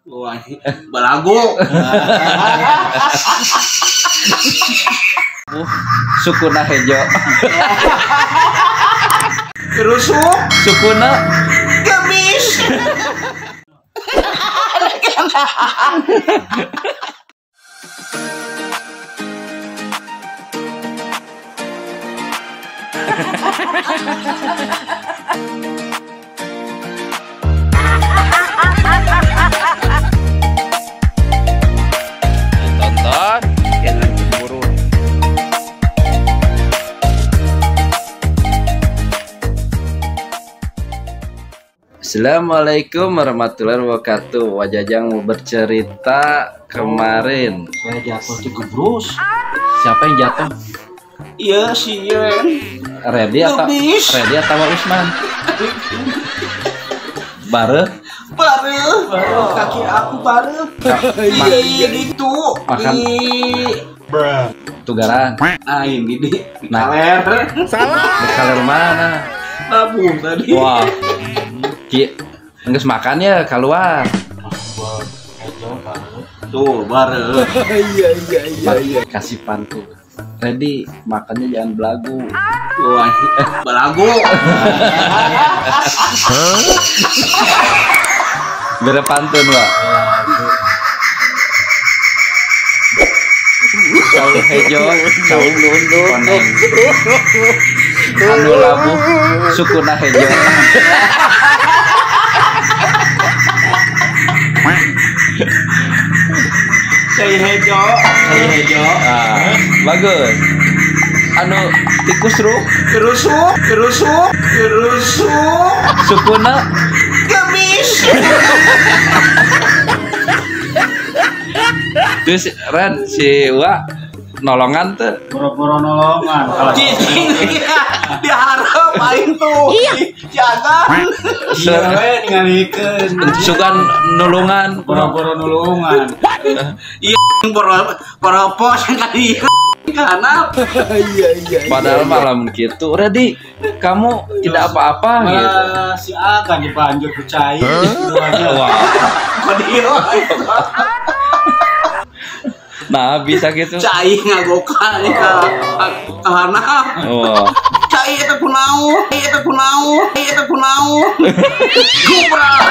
Wah, balago. Sukuna hejo. Rusuk. Sukuna gemis. Tonton, jangan cemburu. Assalamualaikum warahmatullahi wabarakatuh. Wajajang mau bercerita kemarin. Saya jatuh di gebrus. Siapa yang jatuh? Iya si Ren. Ready atau Ready atau Usman? Bare? Bare. Kaki aku bare. Iya gitu. Makan. Tugaran. Ah ini di kaler. Salah. Di kaler mana? Tabung tadi. Wah. Ki, nggak makan ya keluar. Tuh bare. Iya. Kasih pantun. Ready, makannya jangan belagu. Wah, belagu. Bere pantun, Pak. Saung hejo, saung koneng. Anu labuh, sukuna hejo. Saya hejo, saya hejo. Ah, bagus. Anu tikus ruk, kerusuk, kerusuk, kerusuk. Sukuna gemis. Terus Ren si Wa nolongan tuh. Boro-boro nolongan. Diharap aing tuh. Jangan. Iya we ningalikeun. Sugan nulungan, boro-boro nulungan. Iya boro-boro kali karena iya. Padahal malam gitu, Ready, kamu tidak apa-apa gitu. Si A kan dibanjur percaya. Wah. Nah, bisa gitu. Cai ngagokan ka karena. Oh. Cai eta kunaon, eta kunaon, eta kunaon. Gubrak.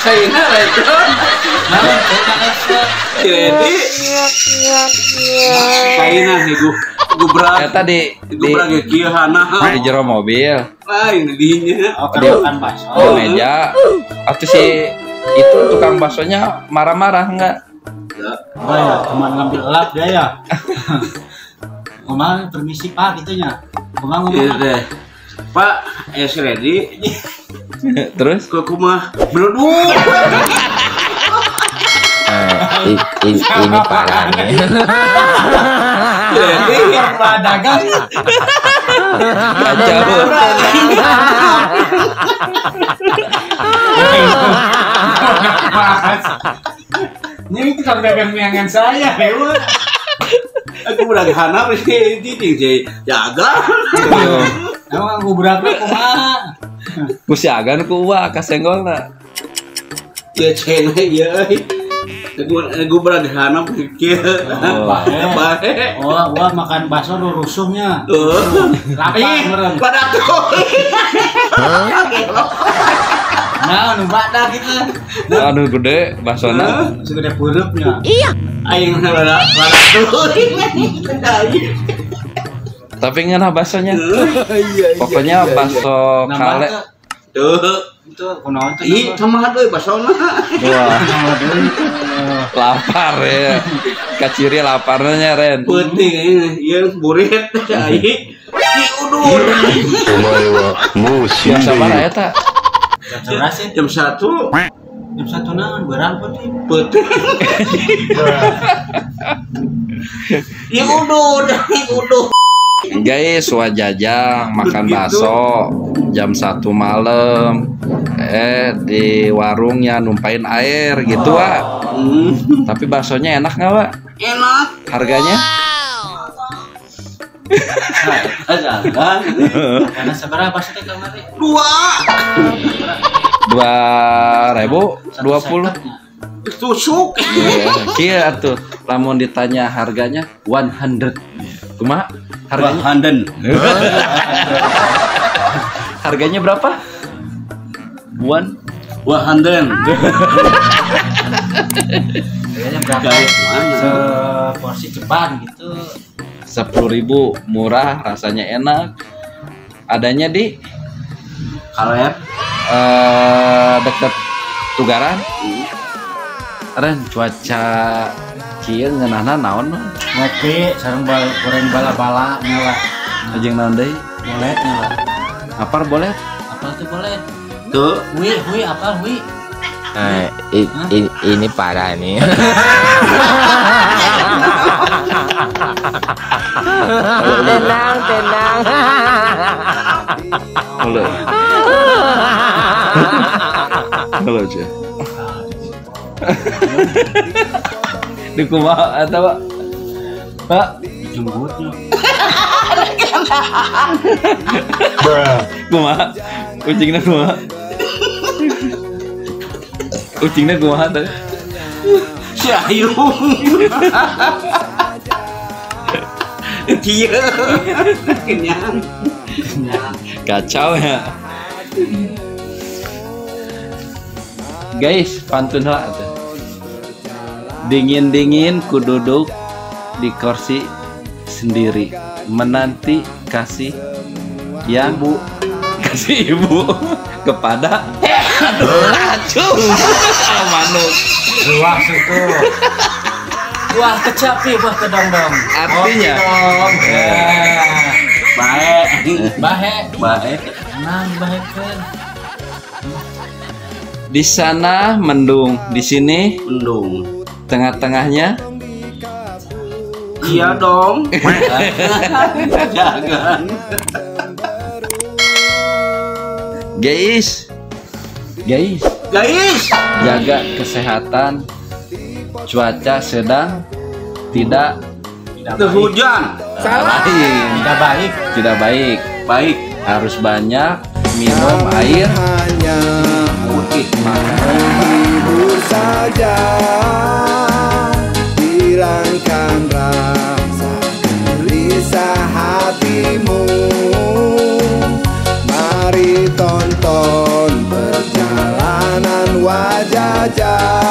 Cai na itu. Nah, jadi cai na gubrak. Eta di gubrak kieu hana. Di jero mobil. Lain dinya. Oh, makan bakso. Di meja. Atuh si itu tukang baksonya marah-marah enggak? Oh ya, cuma ngambil elap dia ya. Ngomong permisi Pak gitunya. Ngomong deh. Pak, es ready. Terus ke kumah beluduk. Ini parah nih. Jadi dagang. Kacau. Ini tukang dagang miangan saya, hewan. Aku udah hanap ini sih jaga. Emang aku berapa kumaha? Ku si Agan ku uwa kasenggolna. Ya cena ya. Aku berada hanap kieu. Bae. Oh, wah makan bakso nu rusuhnya. Lapar meureun. Pada aku. Nah, nu badak gitu. Anu gede baksona. Segede peureupnya. Iya. Aing rada Tapi ngeunah baksonya. Pokoknya bakso kale. Tuh, itu kunaon teh? Ih, sama deui baksona. Wah. Lapar ya. Kaciri laparnya Ren. Peuting ieu burit aing. Ki udur. Jam sabaraha eta? Jam 1. Jam 1 naon beurang peuting. Peuting. Ieu udur, udur. Guys, Wajajang makan bakso jam 1 malam. Di warungnya numpain air gitu, Wak. Tapi baksonya enak nggak, Wak? Enak. Harganya? Karena seberapa sih kemarin? 2. 2020. Tusuk. Iya atuh. Lamun ditanya harganya 100. Kumaha? Harganya 100. Harganya berapa? 100. Harganya berapa? Seporsi ceban gitu. 10.000, murah, rasanya enak. Adanya di Kaler, dekat Tugaran. Ren, cuaca kieu ngeunahna naon? Ngopi sareng goreng bala-bala nya lah. Jeung naon deui? Bolet nya lah. Apar bolet? Apal tuh bolet? Tuh, hui apal hui. Ini parah nih. Tenang, tenang. Halo. Halo aja. Di kumaha eta, Pak? Pak, dijemputnya. Kumaha? Ucingna kumaha? Ucingna kumaha teh? Si Ayu. Kieu. Kenyang. Kacau ya. Guys, pantun lah tuh. Dingin-dingin ku duduk di kursi sendiri, menanti kasih yang ibu, kasih ibu kepada aduh racun manuk. Buah suku. Buah kecapi, buah kedongdong. Artinya baik, baik, baik. Nang baikkeun. Di sana mendung, di sini mendung. Tengah-tengahnya iya dong. Jangan. Guys, guys, guys, jaga kesehatan. Cuaca sedang tidak hujan. Salah. Tidak baik. Tidak baik. Baik. Harus banyak minum air putih. Menghibur saja, hilangkan rasa gelisah hatimu. Mari tonton perjalanan Wajaja.